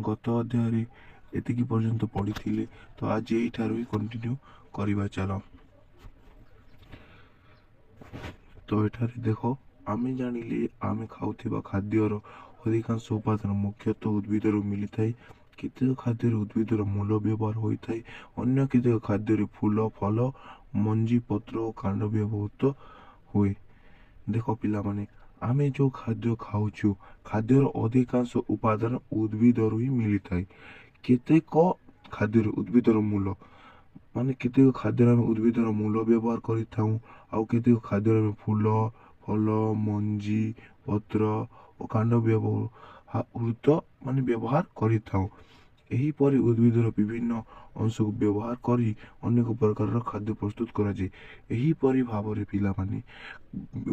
ଗତ ଅଧ୍ୟାୟରେ ଏତିକି ପର୍ଯ୍ୟନ୍ତ ପଢ଼ିଥିଲେ, ତ ଆଜି ଏଇଠାରୁ ହିଁ କଣ୍ଟିନ୍ୟୁ କରିବା ଚାଲ। ତ ଏଠାରେ ଦେଖ, ଆମେ ଜାଣିଲେ ଆମେ ଖାଉଥିବା ଖାଦ୍ୟର ଅଧିକାଂଶ ଉପାଦାନ ମୁଖ୍ୟତଃ ଉଦ୍ଭିଦରୁ ମିଳିଥାଏ। କେତେକ ଖାଦ୍ୟରେ ଉଦ୍ଭିଦର ମୂଳ ବ୍ୟବହାର ହୋଇଥାଏ, ଅନ୍ୟ କେତେକ ଖାଦ୍ୟରେ ଫୁଲ, ଫଳ, ମଞ୍ଜି, ପତ୍ର ଓ କାଣ୍ଡ ବ୍ୟବହୃତ ହୁଏ। ଦେଖ ପିଲାମାନେ, ଆମେ ଯେଉଁ ଖାଦ୍ୟ ଖାଉଛୁ, ଖାଦ୍ୟର ଅଧିକାଂଶ ଉପାଦାନ ଉଦ୍ଭିଦରୁ ହିଁ ମିଳିଥାଏ। କେତେକ ଖାଦ୍ୟରେ ଉଦ୍ଭିଦର ମୂଳ, ମାନେ କେତେକ ଖାଦ୍ୟରେ ଆମେ ଉଦ୍ଭିଦର ମୂଳ ବ୍ୟବହାର କରିଥାଉ, ଆଉ କେତେକ ଖାଦ୍ୟରେ ଆମେ ଫୁଲ, ଫଳ, ମଞ୍ଜି, ପତ୍ର ଓ କାଣ୍ଡ ବ୍ୟବହୃତ ମାନେ ବ୍ୟବହାର କରିଥାଉ। ଏହିପରି ଉଦ୍ଭିଦର ବିଭିନ୍ନ ଅଂଶକୁ ବ୍ୟବହାର କରି ଅନେକ ପ୍ରକାରର ଖାଦ୍ୟ ପ୍ରସ୍ତୁତ କରାଯାଏ। ଏହିପରି ଭାବରେ ପିଲାମାନେ,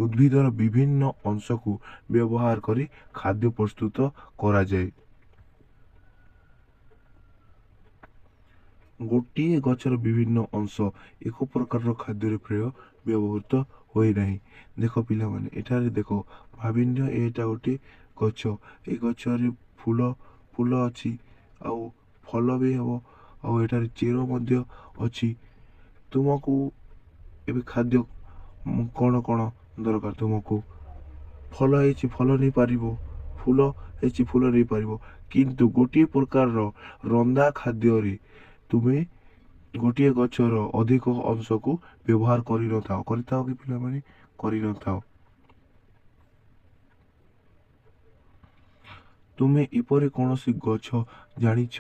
ଉଦ୍ଭିଦର ବିଭିନ୍ନ ଅଂଶକୁ ବ୍ୟବହାର କରି ଖାଦ୍ୟ ପ୍ରସ୍ତୁତ କରାଯାଏ। ଗୋଟିଏ ଗଛର ବିଭିନ୍ନ ଅଂଶ ଏକ ପ୍ରକାରର ଖାଦ୍ୟରେ ପ୍ରାୟ ବ୍ୟବହୃତ ହୁଏ ନାହିଁ। ଦେଖ ପିଲାମାନେ, ଏଠାରେ ଦେଖ, ଭାବିନିଅ ଏଇଟା ଗୋଟିଏ ଗଛ। ଏ ଗଛରେ ଫୁଲ ଅଛି ଆଉ ଫଳ ବି ହେବ, ଆଉ ଏଠାରେ ଚେର ମଧ୍ୟ ଅଛି। ତୁମକୁ ଏବେ ଖାଦ୍ୟ କ'ଣ କ'ଣ ଦରକାର? ତୁମକୁ ଫଳ ହେଇଛି, ଫଳ ନେଇପାରିବ, ଫୁଲ ହେଇଛି, ଫୁଲ ନେଇପାରିବ। କିନ୍ତୁ ଗୋଟିଏ ପ୍ରକାରର ରନ୍ଧା ଖାଦ୍ୟରେ ତୁମେ ଗୋଟିଏ ଗଛର ଅଧିକ ଅଂଶକୁ ବ୍ୟବହାର କରିନଥାଅ। କରିଥାଅ କି ପିଲାମାନେ? କରିନଥାଅ। ତୁମେ ଏପରି କୌଣସି ଗଛ ଜାଣିଛ,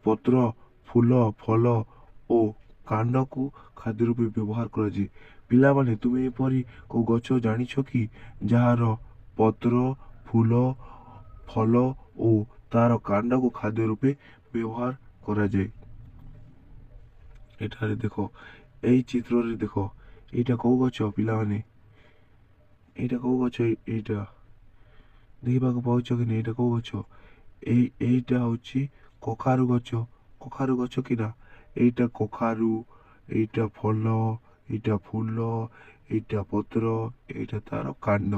ପତ୍ର, ଫୁଲ, ଫଳ ଓ କାଣ୍ଡକୁ ଖାଦ୍ୟ ରୂପେ ବ୍ୟବହାର କରାଯାଏ? ପିଲାମାନେ, ତୁମେ ଏପରି କେଉଁ ଗଛ ଜାଣିଛ କି, ଯାହାର ପତ୍ର, ଫୁଲ, ଫଳ ଓ ତାର କାଣ୍ଡକୁ ଖାଦ୍ୟ ରୂପେ ବ୍ୟବହାର କରାଯାଏ? ଏଠାରେ ଦେଖ, ଏଇ ଚିତ୍ରରେ ଦେଖ, ଏଇଟା କେଉଁ ଗଛ ପିଲାମାନେ? ଏଇଟା କେଉଁ ଗଛ? ଏଇଟା ଦେଖିବାକୁ ପାଉଛ କି ନା? ଏଇଟା କେଉଁ ଗଛ? ଏଇଟା ହେଉଛି କଖାରୁ ଗଛ। କଖାରୁ ଗଛ କି ନା? ଏଇଟା କଖାରୁ, ଏଇଟା ଫଳ, ଏଇଟା ଫୁଲ, ଏଇଟା ପତ୍ର, ଏଇଟା ତାର କାଣ୍ଡ।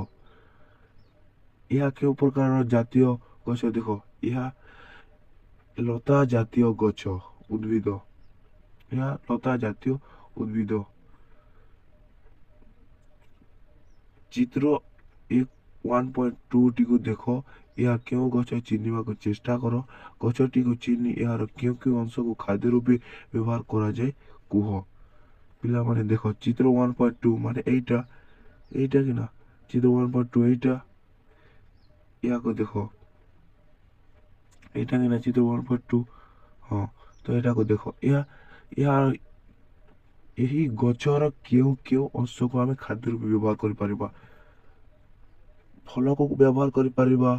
ଏହା କେଉଁ ପ୍ରକାରର ଜାତୀୟ ଗଛ? ଦେଖ, ଏହା ଲତା ଜାତୀୟ ଗଛ ଉଦ୍ଭିଦ। ଏହା ଲତା ଜାତୀୟ ଉଦ୍ଭିଦ। ଚିତ୍ର 1 1.2 ଟିକୁ ଦେଖ, ଏହା କେଉଁ ଗଛ ଚିହ୍ନିବାକୁ ଚେଷ୍ଟା କର। ଗଛଟିକୁ ଚିହ୍ନି ଏହାର କେଉଁ କେଉଁ ଅଂଶକୁ ଖାଦ୍ୟ ରୂପେ ବ୍ୟବହାର କରାଯାଏ କୁହ। ପିଲାମାନେ ଦେଖ, ଚିତ୍ର 1.2 ମାନେ ଏଇଟା, ଏଇଟା କି ନା? ଚିତ୍ର 1.2 ଏଇଟା, ଏହାକୁ ଦେଖ, ଏଇଟା କି ନା ଚିତ୍ର 1.2? ହଁ, ତ ଏଇଟାକୁ ଦେଖ, ଏହା ଏହି ଗଛର କେଉଁ କେଉଁ ଅଂଶକୁ ଆମେ ଖାଦ୍ୟ ରୂପେ ବ୍ୟବହାର କରିପାରିବା? ଫଳକୁ ବ୍ୟବହାର କରିପାରିବା,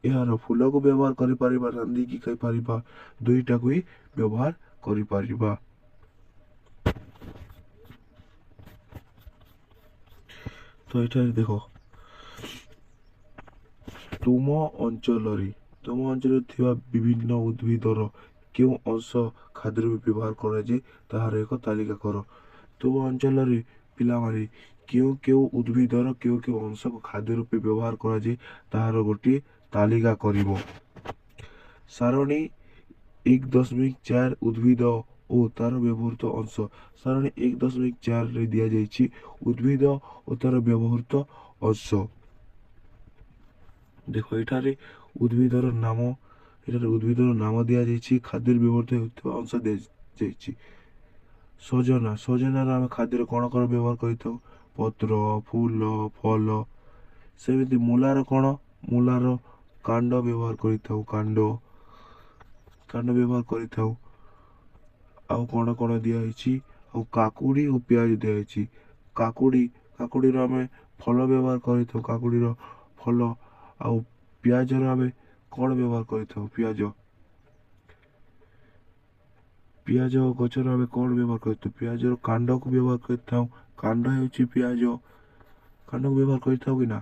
ଏହାର ଫୁଲକୁ ବ୍ୟବହାର କରିପାରିବା, ରାନ୍ଧିକି ଖାଇପାରିବା, ଦୁଇଟାକୁ ହିଁ ବ୍ୟବହାର କରିପାରିବା। ତ ଏଠାରେ ଦେଖ, ତୁମ ଅଞ୍ଚଳରେ ଥିବା ବିଭିନ୍ନ ଉଦ୍ଭିଦର କେଉଁ ଅଂଶ ଖାଦ୍ୟ ରୂପେ ବ୍ୟବହାର କରାଯାଏ ତାହାର ଏକ ତାଲିକା କର। ତୁମ ଅଞ୍ଚଳରେ ପିଲାମାନେ କେଉଁ କେଉଁ ଉଦ୍ଭିଦର କେଉଁ କେଉଁ ଅଂଶକୁ ଖାଦ୍ୟ ରୂପେ ବ୍ୟବହାର କରାଯାଏ ତାହାର ଗୋଟିଏ ତାଲିକା କରିବ। ସାରଣୀ 1.4 ଉଦ୍ଭିଦ ଓ ତାର ବ୍ୟବହୃତ ଅଂଶ। ସାରଣୀ 1.4ରେ ଦିଆଯାଇଛି ଉଦ୍ଭିଦ ଓ ତାର ବ୍ୟବହୃତ ଅଂଶ। ଦେଖ, ଏଠାରେ ଉଦ୍ଭିଦର ନାମ, ଏଠାରେ ଉଦ୍ଭିଦର ନାମ ଦିଆଯାଇଛି, ଖାଦ୍ୟରେ ବ୍ୟବହୃତ ହେଉଥିବା ଅଂଶ ଦିଆଯାଇଛି। ସଜନା, ସଜନାର ଆମେ ଖାଦ୍ୟରେ କ'ଣ କ'ଣ ବ୍ୟବହାର କରିଥାଉ? ପତ୍ର, ଫୁଲ, ଫଳ। ସେମିତି ମୂଲାର କ'ଣ? ମୂଲାର କାଣ୍ଡ ବ୍ୟବହାର କରିଥାଉ, କାଣ୍ଡ ବ୍ୟବହାର କରିଥାଉ। ଆଉ କ'ଣ କ'ଣ ଦିଆହେଇଛି? ଆଉ କାକୁଡ଼ି ଓ ପିଆଜ ଦିଆହେଇଛି। କାକୁଡ଼ିର ଆମେ ଫଳ ବ୍ୟବହାର କରିଥାଉ, କାକୁଡ଼ିର ଫଳ। ଆଉ ପିଆଜର ଆମେ କ'ଣ ବ୍ୟବହାର କରିଥାଉ? ପିଆଜ ଗଛର ଆମେ କ'ଣ ବ୍ୟବହାର କରିଥାଉ? ପିଆଜର କାଣ୍ଡକୁ ବ୍ୟବହାର କରିଥାଉ। କାଣ୍ଡ ହେଉଛି ପିଆଜ, କାଣ୍ଡକୁ ବ୍ୟବହାର କରିଥାଉ କି ନା?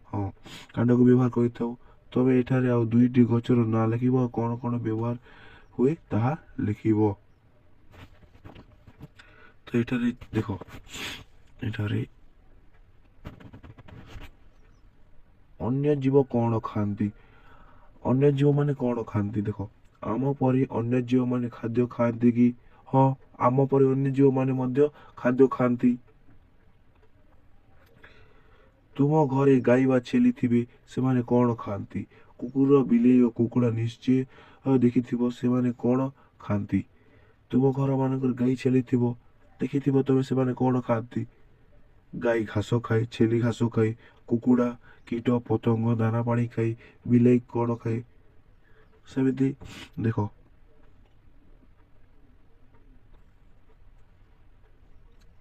ହଁ, କାଣ୍ଡକୁ ବ୍ୟବହାର କରିଥାଉ। ତମେ ଏଠାରେ ଆଉ ଦୁଇଟି ଗଛର ନାଁ ଲେଖିବ, ଆଉ କ'ଣ କ'ଣ ବ୍ୟବହାର ହୁଏ ତାହା ଲେଖିବ। ତ ଏଠାରେ ଦେଖ, ଏଠାରେ ଅନ୍ୟ ଜୀବ କ'ଣ ଖାଆନ୍ତି? ଅନ୍ୟ ଜୀବମାନେ କ'ଣ ଖାଆନ୍ତି? ଦେଖ, ଆମ ପରି ଅନ୍ୟ ଜୀବମାନେ ଖାଦ୍ୟ ଖାଆନ୍ତି କି? ହଁ, ଆମ ପରି ଅନ୍ୟ ଜୀବମାନେ ମଧ୍ୟ ଖାଦ୍ୟ ଖାଆନ୍ତି। ତୁମ ଘରେ ଗାଈ ବା ଛେଳି ଥିବେ, ସେମାନେ କ'ଣ ଖାଆନ୍ତି? କୁକୁର, ବିଲେଇ ଓ କୁକୁଡ଼ା ନିଶ୍ଚୟ ଦେଖିଥିବ, ସେମାନେ କ'ଣ ଖାଆନ୍ତି? ତୁମ ଘରମାନଙ୍କରେ ଗାଈ ଛେଳି ଥିବ, ଦେଖିଥିବ ତମେ, ସେମାନେ କ'ଣ ଖାଆନ୍ତି? ଗାଈ ଘାସ ଖାଏ, ଛେଳି ଘାସ ଖାଏ, କୁକୁଡ଼ା କୀଟ ପତଙ୍ଗ ଦାନା ପାଣି ଖାଏ, ବିଲେଇ କ'ଣ ଖାଏ? ସେମିତି ଦେଖ,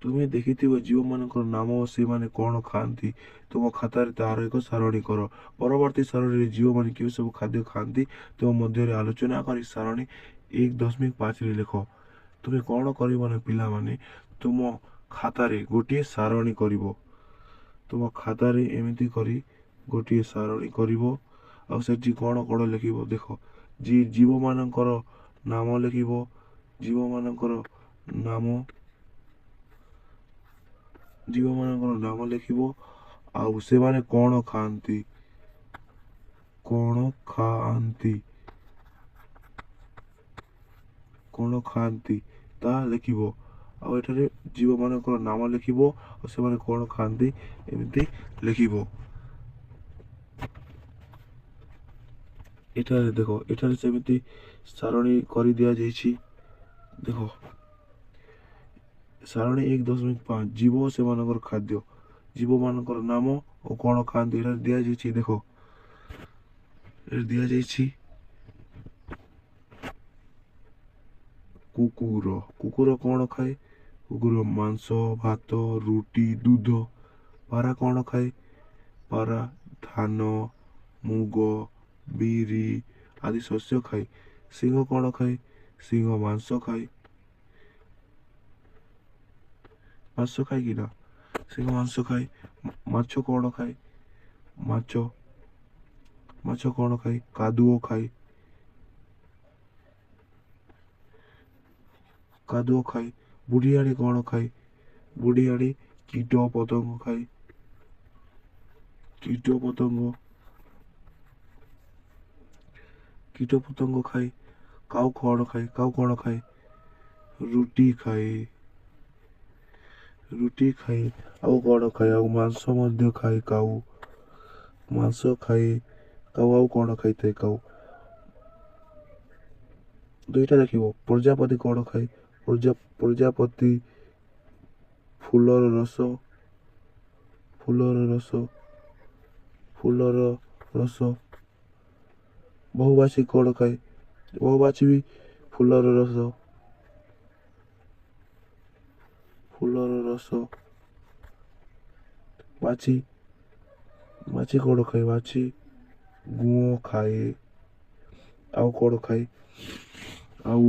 ତୁମେ ଦେଖିଥିବ ଜୀବମାନଙ୍କର ନାମ ଓ ସେମାନେ କ'ଣ ଖାଆନ୍ତି। ତୁମ ଖାତାରେ ତାହାର ଏକ ସାରଣୀ କର। ପରବର୍ତ୍ତୀ ସାରଣୀରେ ଜୀବମାନେ କେଉଁ ସବୁ ଖାଦ୍ୟ ଖାଆନ୍ତି ତୁମ ମଧ୍ୟରେ ଆଲୋଚନା କରି ସାରଣୀ 1.5ରେ ଲେଖ। ତୁମେ କ'ଣ କରିବ ନା ପିଲାମାନେ, ତୁମ ଖାତାରେ ଗୋଟିଏ ସାରଣୀ କରିବ। ତୁମ ଖାତାରେ ଏମିତି କରି ଗୋଟିଏ ସାରଣୀ କରିବ ଆଉ ସେଠି କ'ଣ କ'ଣ ଲେଖିବ ଦେଖ। ଜୀବମାନଙ୍କର ନାମ ଲେଖିବ, ଜୀବମାନଙ୍କର ନାମ, ଜୀବମାନଙ୍କର ନାମ ଲେଖିବ ଆଉ ସେମାନେ କ'ଣ ଖାଆନ୍ତି, କ'ଣ ଖାଆନ୍ତି, କ'ଣ ଖାଆନ୍ତି ତାହା ଲେଖିବ। ଆଉ ଏଠାରେ ଜୀବମାନଙ୍କର ନାମ ଲେଖିବ ଆଉ ସେମାନେ କ'ଣ ଖାଆନ୍ତି ଏମିତି ଲେଖିବ। ଏଠାରେ ଦେଖ, ଏଠାରେ ସେମିତି ସାରଣୀ କରି ଦିଆଯାଇଛି। ଦେଖ, ସାରଣୀ 1.5, ଜୀବ ସେମାନଙ୍କର ଖାଦ୍ୟ, ଜୀବମାନଙ୍କର ନାମ ଓ କ'ଣ ଖାଆନ୍ତି ଏଠାରେ ଦିଆଯାଇଛି। ଦେଖ, ଏଠାରେ ଦିଆଯାଇଛି କୁକୁର। କୁକୁର କ'ଣ ଖାଏ? କୁକୁର ମାଂସ, ଭାତ, ରୁଟି, ଦୁଧ। ପାରା କ'ଣ ଖାଏ? ପାରା ଧାନ, ମୁଗ, ବିରି ଆଦି ଶସ୍ୟ ଖାଏ। ସିଂହ କ'ଣ ଖାଏ? ସିଂହ ମାଂସ ଖାଏ। ମାଂସ ଖାଏ କି ନା? ସିଂହ ମାଂସ ଖାଏ। ମାଛ କ'ଣ ଖାଏ? ମାଛ, ମାଛ କ'ଣ ଖାଏ? କାଦୁଅ ଖାଏ, କାଦୁଅ ଖାଏ। ବୁଢ଼ିଆଣୀ କ'ଣ ଖାଏ? ବୁଢ଼ିଆଣୀ କୀଟ ପତଙ୍ଗ ଖାଏ, କୀଟ ପତଙ୍ଗ, କୀଟ ପତଙ୍ଗ ଖାଏ। କାଉ କ'ଣ ଖାଏ? କାଉ କ'ଣ ଖାଏ? ରୁଟି ଖାଏ, ରୁଟି ଖାଏ। ଆଉ କ'ଣ ଖାଏ? ଆଉ ମାଂସ ମଧ୍ୟ ଖାଏ କାଉ, ମାଂସ ଖାଏ କାଉ। ଆଉ କ'ଣ ଖାଇଥାଏ କାଉ? ଦୁଇଟା ଲେଖିବ। ପ୍ରଜାପତି କ'ଣ ଖାଏ? ପ୍ରଜାପତି ଫୁଲର ରସ, ଫୁଲର ରସ, ଫୁଲର ରସ। ମହୁମାଛି କ'ଣ ଖାଏ? ମହୁମାଛି ବି ଫୁଲର ରସ, ଫୁଲର ରସ। ମାଛି, ମାଛି କ'ଣ ଖାଏ? ମାଛି ଗୁଅ ଖାଏ। ଆଉ କ'ଣ ଖାଏ? ଆଉ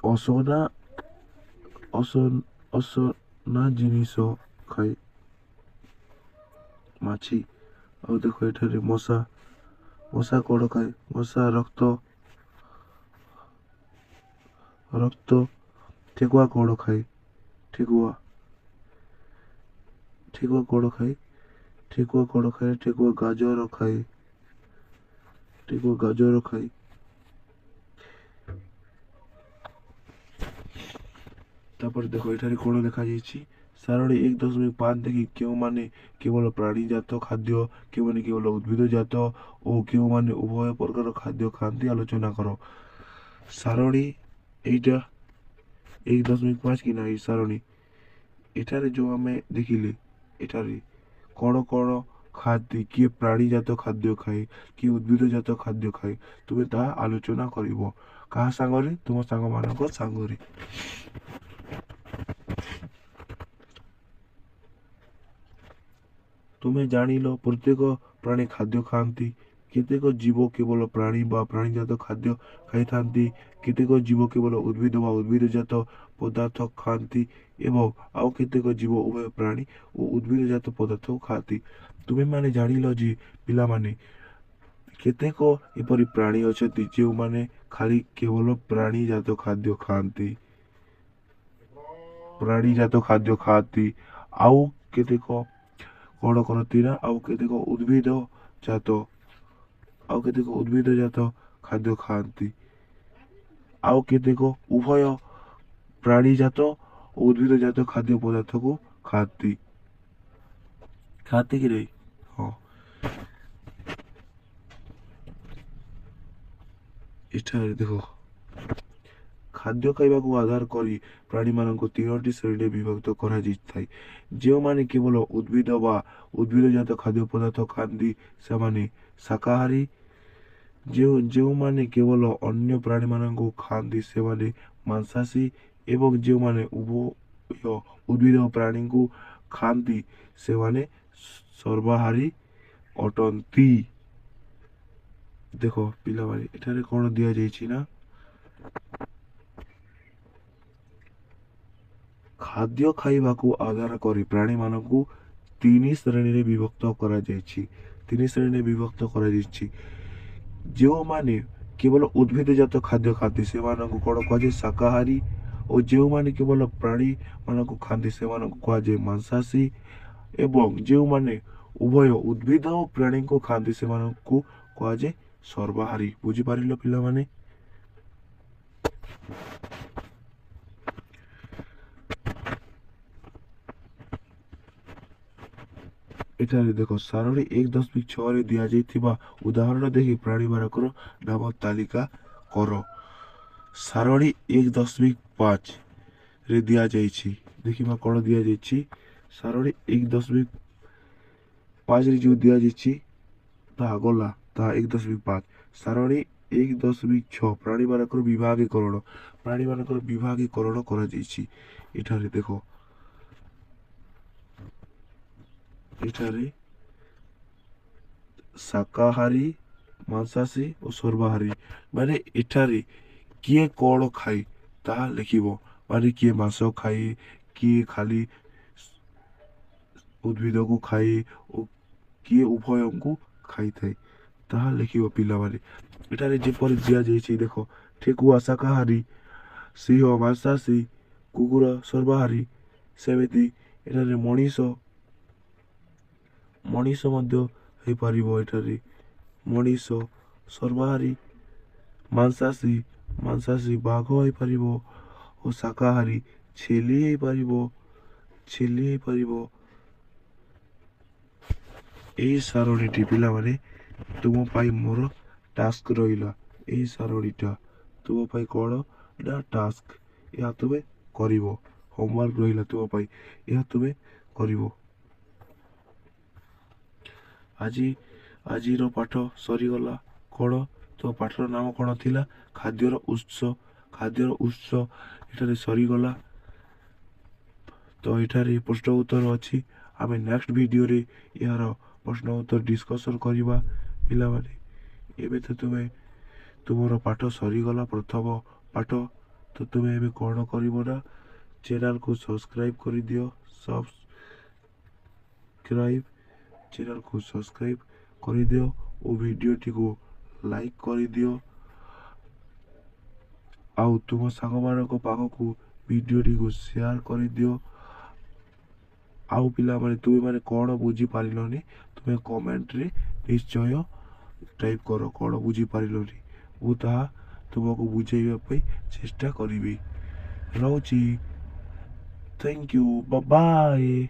ଅସନା, ଅସନା ଜିନିଷ ଖାଏ ମାଛି। ଆଉ ଦେଖ ଏଠାରେ ମଶା, ମଶା କ'ଣ ଖାଏ? ମଶା ରକ୍ତ, ରକ୍ତ। ଠେକୁଆ କ'ଣ ଖାଏ? ଠେକୁଆ, ଠେକୁଆ କ'ଣ ଖାଏ? ଠେକୁଆ କ'ଣ ଖାଏ? ଠେକୁଆ ଗାଜର ଖାଏ, ଠେକୁଆ ଗାଜର ଖାଏ। ତାପରେ ଦେଖ ଏଠାରେ କ'ଣ ଲେଖାଯାଇଛି। ସାରଣୀ 1.5 ଦେଖି କେଉଁମାନେ କେବଳ ପ୍ରାଣୀଜାତ ଖାଦ୍ୟ, କେଉଁମାନେ କେବଳ ଉଦ୍ଭିଦଜାତ ଓ କେଉଁମାନେ ଉଭୟ ପ୍ରକାର ଖାଦ୍ୟ ଖାଆନ୍ତି ଆଲୋଚନା କର। ସାରଣୀ ଏଇଟା 1.5 କି ନା? ଏଇ ସାରଣୀ ଏଠାରେ ଯେଉଁ ଆମେ ଦେଖିଲେ, ଏଠାରେ କ'ଣ କ'ଣ ଖାଆନ୍ତି, କିଏ ପ୍ରାଣୀଜାତ ଖାଦ୍ୟ ଖାଏ, କିଏ ଉଦ୍ଭିଦଜାତ ଖାଦ୍ୟ ଖାଏ, ତୁମେ ତାହା ଆଲୋଚନା କରିବ। କାହା ସାଙ୍ଗରେ? ତୁମ ସାଙ୍ଗମାନଙ୍କ ସାଙ୍ଗରେ। ତୁମେ ଜାଣିଲ ପ୍ରତ୍ୟେକ ପ୍ରାଣୀ ଖାଦ୍ୟ ଖାଆନ୍ତି। କେତେକ ଜୀବ କେବଳ ପ୍ରାଣୀ ବା ପ୍ରାଣୀଜାତ ଖାଦ୍ୟ ଖାଇଥାନ୍ତି, କେତେକ ଜୀବ କେବଳ ଉଦ୍ଭିଦ ବା ଉଦ୍ଭିଦଜାତ ପଦାର୍ଥ ଖାଆନ୍ତି ଏବଂ ଆଉ କେତେକ ଜୀବ ଉଭୟ ପ୍ରାଣୀ ଓ ଉଦ୍ଭିଦଜାତ ପଦାର୍ଥକୁ ଖାଆନ୍ତି। ତୁମେମାନେ ଜାଣିଲ ଯେ ପିଲାମାନେ, କେତେକ ଏପରି ପ୍ରାଣୀ ଅଛନ୍ତି ଯେଉଁମାନେ ଖାଲି କେବଳ ପ୍ରାଣୀଜାତ ଖାଦ୍ୟ ଖାଆନ୍ତି, ପ୍ରାଣୀଜାତ ଖାଦ୍ୟ ଖାଆନ୍ତି। ଆଉ କେତେକ କ'ଣ କରନ୍ତି ନା, ଆଉ କେତେକ ଉଦ୍ଭିଦ ଜାତ, ଆଉ କେତେକ ଉଦ୍ଭିଦଜାତ ଖାଦ୍ୟ ଖାଆନ୍ତି, ଆଉ କେତେକ ଉଭୟ ପ୍ରାଣୀଜାତ ଓ ଉଦ୍ଭିଦଜାତ ଖାଦ୍ୟ ପଦାର୍ଥକୁ ଖାଆନ୍ତି। ଖାଆନ୍ତି କି ନାହିଁ? ହଁ। ଏଠାରେ ଦେଖ, ଖାଦ୍ୟ ଖାଇବାକୁ ଆଧାର କରି ପ୍ରାଣୀମାନଙ୍କୁ 3ଟି ଶ୍ରେଣୀରେ ବିଭକ୍ତ କରାଯାଇଥାଏ। ଯେଉଁମାନେ କେବଳ ଉଦ୍ଭିଦ ବା ଉଦ୍ଭିଦଜାତ ଖାଦ୍ୟ ପଦାର୍ଥ ଖାଆନ୍ତି ସେମାନେ ଶାକାହାରୀ, ଯେଉଁମାନେ କେବଳ ଅନ୍ୟ ପ୍ରାଣୀମାନଙ୍କୁ ଖାଆନ୍ତି ସେମାନେ ମାଂସାଶୀ, ଏବଂ ଯେଉଁମାନେ ଉଭୟ ଉଦ୍ଭିଦ ଓ ପ୍ରାଣୀଙ୍କୁ ଖାଆନ୍ତି ସେମାନେ ସର୍ବାହାରୀ ଅଟନ୍ତି। ଦେଖ ପିଲାମାନେ, ଏଠାରେ କ'ଣ ଦିଆଯାଇଛି ନା, ଖାଦ୍ୟ ଖାଇବାକୁ ଆଧାର କରି ପ୍ରାଣୀମାନଙ୍କୁ 3 ଶ୍ରେଣୀରେ ବିଭକ୍ତ କରାଯାଇଛି। 3 ଶ୍ରେଣୀରେ ବିଭକ୍ତ କରାଯାଇଛି। ଯେଉଁମାନେ କେବଳ ଉଦ୍ଭିଦଜାତ ଖାଦ୍ୟ ଖାଆନ୍ତି ସେମାନଙ୍କୁ କ'ଣ କୁହାଯାଏ? ଶାକାହାରୀ। ଓ ଯେଉଁମାନେ କେବଳ ପ୍ରାଣୀମାନଙ୍କୁ ଖାଆନ୍ତି ସେମାନଙ୍କୁ କୁହାଯାଏ ମାଂସାଶୀ, ଏବଂ ଯେଉଁମାନେ ଉଭୟ ଉଦ୍ଭିଦ ଓ ପ୍ରାଣୀଙ୍କୁ ଖାଆନ୍ତି ସେମାନଙ୍କୁ କୁହାଯାଏ ସର୍ବାହାରୀ। ବୁଝିପାରିଲ ପିଲାମାନେ? ଏଠାରେ ଦେଖ, ସାରଣୀ 1.6ରେ ଦିଆଯାଇଥିବା ଉଦାହରଣ ଦେଖି ପ୍ରାଣୀମାନଙ୍କର ନାମ ତାଲିକା କର। ସାରଣୀ 1.5ରେ ଦିଆଯାଇଛି, ଦେଖିବା କ'ଣ ଦିଆଯାଇଛି। ସାରଣୀ 1.5ରେ ଯେଉଁ ଦିଆଯାଇଛି ତାହା ଗଲା, ତାହା 1.5। ସାରଣୀ 1.6 ପ୍ରାଣୀମାନଙ୍କର ବିଭାଗୀକରଣ, ପ୍ରାଣୀମାନଙ୍କର ବିଭାଗୀକରଣ କରାଯାଇଛି। ଏଠାରେ ଦେଖ, ଏଠାରେ ଶାକାହାରୀ, ମାଂସାଶୀ ଓ ସର୍ବାହାରୀ, ମାନେ ଏଠାରେ କିଏ କ'ଣ ଖାଏ ତାହା ଲେଖିବ। ମାନେ କିଏ ମାଂସ ଖାଏ, କିଏ ଖାଲି ଉଦ୍ଭିଦକୁ ଖାଏ ଓ କିଏ ଉଭୟଙ୍କୁ ଖାଇଥାଏ ତାହା ଲେଖିବ ପିଲାମାନେ। ଏଠାରେ ଯେପରି ଦିଆଯାଇଛି ଦେଖ, ଠେକୁଆ ଶାକାହାରୀ, ସିଂହ ମାଂସାଶୀ, କୁକୁର ସର୍ବାହାରୀ, ସେମିତି ଏଠାରେ ମଣିଷ ମଧ୍ୟ ହେଇପାରିବ। ଏଠାରେ ମଣିଷ ସର୍ବାହାରୀ, ମାଂସାଶୀ, ମାଂସାଶୀ ବାଘ ହେଇପାରିବ ଓ ଶାକାହାରୀ ଛେଳି ହେଇପାରିବ, ଛେଳି ହେଇପାରିବ। ଏହି ସାରଣୀଟି ପିଲାମାନେ ତୁମ ପାଇଁ ମୋର ଟାସ୍କ ରହିଲା। ଏହି ସାରଣୀଟା ତୁମ ପାଇଁ କ'ଣ ନା ଟାସ୍କ, ଏହା ତୁମେ କରିବ। ହୋମୱାର୍କ ରହିଲା ତୁମ ପାଇଁ, ଏହା ତୁମେ କରିବ। ଆଜିର ପାଠ ସରିଗଲା। କ'ଣ ତ ପାଠର ନାମ କ'ଣ ଥିଲା? ଖାଦ୍ୟର ଉତ୍ସ। ଖାଦ୍ୟର ଉତ୍ସ ଏଠାରେ ସରିଗଲା। ତ ଏଠାରେ ପ୍ରଶ୍ନ ଉତ୍ତର ଅଛି, ଆମେ ନେକ୍ସଟ ଭିଡ଼ିଓରେ ଏହାର ପ୍ରଶ୍ନ ଉତ୍ତର ଡିସ୍କସନ୍ କରିବା। ପିଲାମାନେ, ଏବେ ତ ତୁମର ପାଠ ସରିଗଲା, ପ୍ରଥମ ପାଠ। ତ ତୁମେ ଏବେ କ'ଣ କରିବ ନା, ଚ୍ୟାନେଲକୁ ସବସ୍କ୍ରାଇବ୍ କରିଦିଅ, ସବସ୍କ୍ରାଇବ୍ ଚ୍ୟାନେଲକୁ ସବସ୍କ୍ରାଇବ୍ କରିଦିଅ ଓ ଭିଡ଼ିଓଟିକୁ ଲାଇକ୍ କରିଦିଅ, ଆଉ ତୁମ ସାଙ୍ଗମାନଙ୍କ ପାଖକୁ ଭିଡ଼ିଓଟିକୁ ସେୟାର କରିଦିଅ। ଆଉ ପିଲାମାନେ, ତୁମେମାନେ କ'ଣ ବୁଝିପାରିଲନି ତୁମେ କମେଣ୍ଟରେ ନିଶ୍ଚୟ ଟାଇପ୍ କର, କ'ଣ ବୁଝିପାରିଲନି, ମୁଁ ତାହା ତୁମକୁ ବୁଝାଇବା ପାଇଁ ଚେଷ୍ଟା କରିବି। ରହୁଛି, thank you, bye.